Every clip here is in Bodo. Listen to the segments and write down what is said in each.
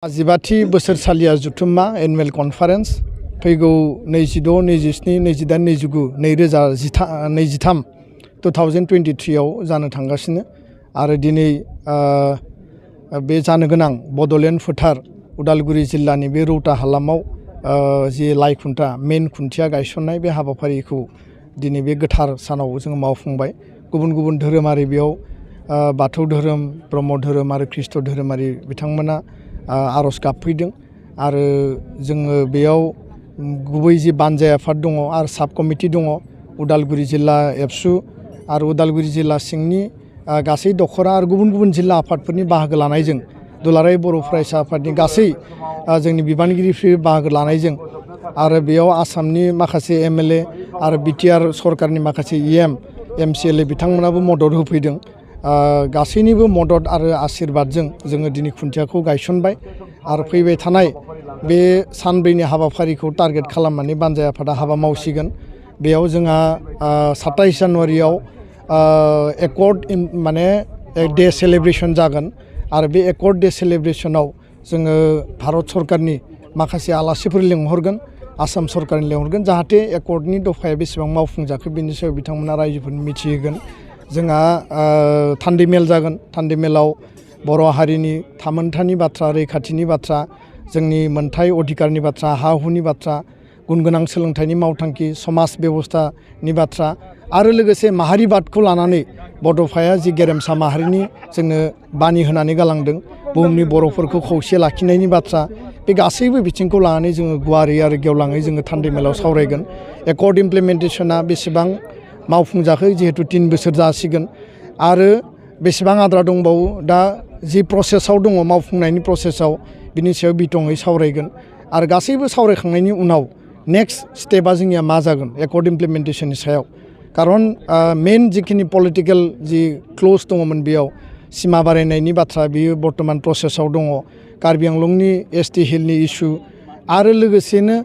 जिबाथि बोसोरसालिया जुथुम्मा एनुवेल कनफारेन्स फैगौ 26, 27, 28, 29, 2023 आव जानो थांगासिनो आरो दिनै बे जानो गोनां बड'लेण्ड फोथार उदालगुरि जिल्लानि बे रौता हालामाव जि लाइ खुन्था मेन खुन्थिया गायसननाय बे हाबाफारिखौ दिनै बे गोथार सानाव जों मावफुंबाय। गुबुन गुबुन धोरोमारि बेयाव बाथौ धोरोम, ब्रह्म धोरोम आरो ख्रिस्ट धोरोमारि बिथांमोना आर'ज गाबफैदों आरो जोङो बेयाव गुबै जि बानजाय आफाद दङ आरो साब कमिटि दङ उदालगुरि जिल्ला एबसु आरो उदालगुरि जिल्ला सिंनि गासै दखरा आरो गुबुन गुबुन जिल्ला आफादफोरनि बाहागो लानायजों दुलाराय बर' फरायसा आफादनि गासै जोंनि बिबानगिरिफोर बाहागो लानायजों आरो बेयाव आसामनि माखासे एमएलए आरो बिटिआर सरकारनि माखासे इएमफ एमसिएलए बिथांमोनाबो मदद होफैदों। गासैनिबो मदद आरो आशीर्बादजों जोङो दिनै खुन्थियाखौ गायसनबाय आरो फैबाय थानाय बे सानब्रैनि हाबाफारिखौ टारगेट खालामनानै बानजाय आफादा हाबा मावसिगोन। बेयाव जोंहा 27 जानुवारियाव एकर्ड माने डे सेलेब्रेसन जागोन आरो बे एकर्ड डे सेलेब्रेसनाव जोङो भारत सरकारनि माखासे आलासिफोर लेंहरगोन, आसाम सरकारनि लेंहरगोन जाहाथे एकर्डनि दफाया बेसेबां मावफुंजाखो बेनि सायाव बिथांमोना रायजोफोरनो मिथिहोगोन। जोंहा थान्दै मेल जागोन। थान्दै मेलाव बर' हारिनि थामोन्थानि बाथ्रा, रैखाथिनि बाथ्रा, जोंनि मोनथाय अधिकारनि बाथ्रा, हा हुनि बाथ्रा, गुन गोनां सोलोंथाइनि मावथांखि, समाज बेबस्थानि बाथ्रा आरो लोगोसे माहारिबादखौ लानानै बड'फाया जि गेरेमसा माहारिनि जोंनो बानि होनानै गालांदों बुहुमनि बर'फोरखौ खौसे लाखिनायनि बाथ्रा, बे गासैबो बिथिंखौ लानानै जोङो गुवारै आरो गेवलाङै जोङो थान्दै मेलाव सावरायगोन। एकर्ड इमप्लिमेन्टेसना बेसेबां मावफुंजाखै जिहेतु 3 बोसोर जासिगोन आरो बेसेबां आद्रा दंबावो दा जि प्रसेसआव दङ मावफुंनायनि प्रसेसआव बिनि सायाव बिथङै सावरायगोन आरो गासैबो सावरायखांनायनि उनाव नेक्स्ट स्टेपआ जोंनिया मा जागोन एकर्ड इमप्लिमेन्टेसननि सायाव। खारन मेन जिखिनि पलिटिकेल जि क्ल'ज दङमोन बेयाव सिमा बारायनायनि बाथ्रा बियो बर्तमान प्रसेसआव दङ। कार्बि आंलंनि एसटि हिलनि इस्यु आरो लोगोसेनो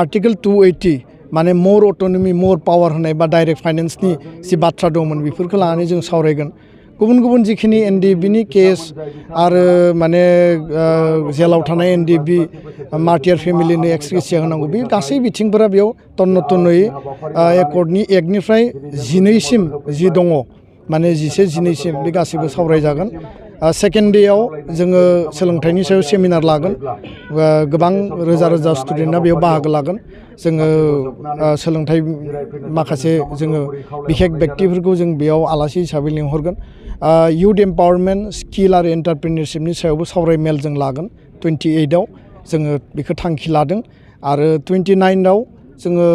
आर्टिकेल 280 माने मर अट'नमि मर पावार होनाय बा डाइरेक्ट फाइनेन्सनि जि बाथ्रा दंमोन बेफोरखौ लानानै जों सावरायगोन। गुबुन गुबुन जिखिनि एनडिएफबिनि केस आरो माने जेलाव थानाय एनडिएफबि मार्टियार फेमिलिनो एक्सग्रेसिया होनांगौ बे गासै बिथिंफोरा बेयाव तन्न तन्नयै एकर्डनि 1निफ्राय 12सिम जि दङ माने 11, 12सिम बे गासैबो सावरायजागोन। सेकेन्ड डेआव जोङो सोलोंथाइनि सायाव सेमिनार लागोन। गोबां रोजा रोजा स्टुडेन्टआ बेयाव बाहागो लागोन। जोङो सोलोंथाइ माखासे जोङो बिखेक व्यक्तिफोरखौ जों बेयाव आलासि हिसाबै लिंहरगोन। इउथ एम्पावारमेन्ट स्किल आरो एन्टारप्रिनियरशिपनि सायावबो सावराय मेल जों लागोन। 28आव जोङो बेखौ थांखि लादों आरो 29आव जोङो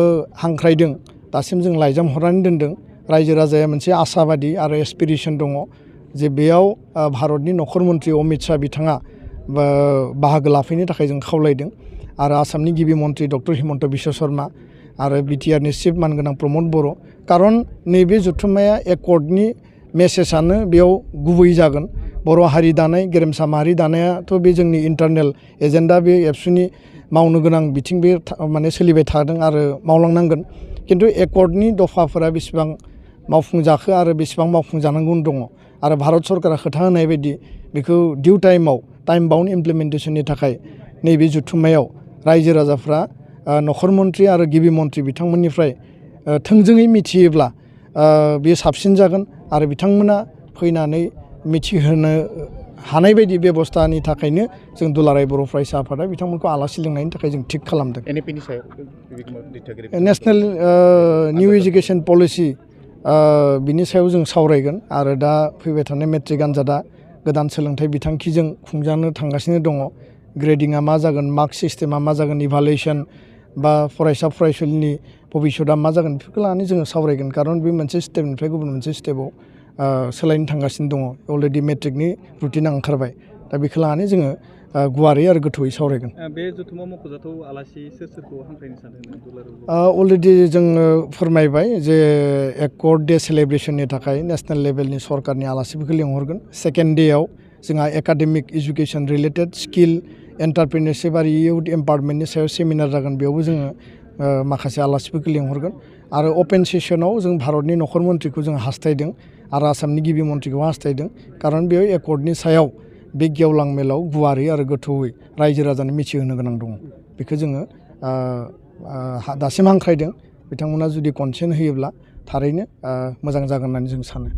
हांख्रायदों, दासिम जों लाइजाम हरनानै दोनदों। रायजो राजाया मोनसे आसाबादि आरो एसपिरेसन दङ जे बेयाव भारतनि नखर मन्त्रि अमित शाह बिथाङा बाहागो लाफैनो थाखाय जों खावलायदों आरो आसामनि गिबि मन्त्रि डक्टर हिमन्त बिश्व शर्मा आरो बिटिआरनि चिफ मानगोनां प्रमद बर'। खारन नैबे जथुम्माया एकर्डनि मेसेजआनो बेयाव गुबै जागोन। बर' हारि दानाय, गेरेमसा माहारि दानायाथ' बे जोंनि इन्टारनेल एजेन्डा, बे एबसुनि मावनो गोनां बिथिं बे माने सोलिबाय थादों आरो मावलांनांगोन। खिन्थु एकर्डनि दफाफोरा बेसेबां मावफुंजाखो आरो बेसेबां मावफुंजानांगौ दङ आरो भारत सरकारा खोथा होनाय बायदि बेखौ डिउ टाइमाव टाइम बाउन्ड इमप्लिमेन्टेसननि थाखाय नैबे जुथुम्मायाव रायजो राजाफ्रा नखर मन्त्रि आरो गिबि मन्त्रि बिथांमोननिफ्राय थोंजोङै मिथियोब्ला बेयो साबसिन जागोन आरो बिथांमोना फैनानै मिथिहोनो हानाय बायदि बेबस्थानि थाखायनो जों दुलाराय बर' फरायसा आफादा बिथांमोनखौ आलासि लिंनायनि थाखाय जों थिग खालामदों। नेसनेल निउ इडुकेसन पलिसि बिनि सायाव जों सावरायगोन आरो दा फैबाय थानाय मेट्रिक आनजादा गोदान सोलोंथाइ बिथांखिजों खुंजानो थांगासिनो दङ। ग्रेडिंआ मा जागोन, मार्क सिस्टेमा मा जागोन, इभालुएसन बा फरायसा फरायसुलिनि भबिसतआ मा जागोन बेफोरखौ लानानै जोङो सावरायगोन। खारन बे मोनसे स्टेपनिफ्राय गुबुन मोनसे स्टेपाव सोलायनो थांगासिनो दङ। अलरेडि मेट्रिकनि रुटिना ओंखारबाय, दा बेखौ लानानै जोङो गुवारै आरो गोथौयै सावरायगोन। बे जथुम्मायाव मख'जाथाव आलासि सोरखौ हांख्रायनो सानदों? अलरेडि जोङो फोरमायबाय जे एकर्ड डे सेलेब्रेसननि थाखाय नेसनेल लेभेलनि सरकारनि आलासिफोरखौ लिंहरगोन। सेकेन्ड डेआव जोंहा एकाडेमिक इडुकेसन रिलेटेड स्किल एन्टारप्रिनियरशिप आरो इउथ एम्पावारमेन्टनि सायाव सेमिनार जागोन। बेयावबो जोङो माखासे आलासिफोरखौ लिंहरगोन आरो अपेन सेसनाव जों भारतनि नखर मन्त्रिखौ जों हास्थायदों आरो आसामनि गिबि मन्त्रिखौ हास्थायदों। खारन बेयाव एकर्डनि सायाव बे गेवलां मेलाव गुवारै आरो गोथौयै रायजो राजानो मिथिहोनो गोनां दङ बेखौ जोङो दासिम हांख्रायदों बिथांमोना जुदि कनसेन्ट होयोब्ला थारैनो मोजां जागोन होननानै जों सानो।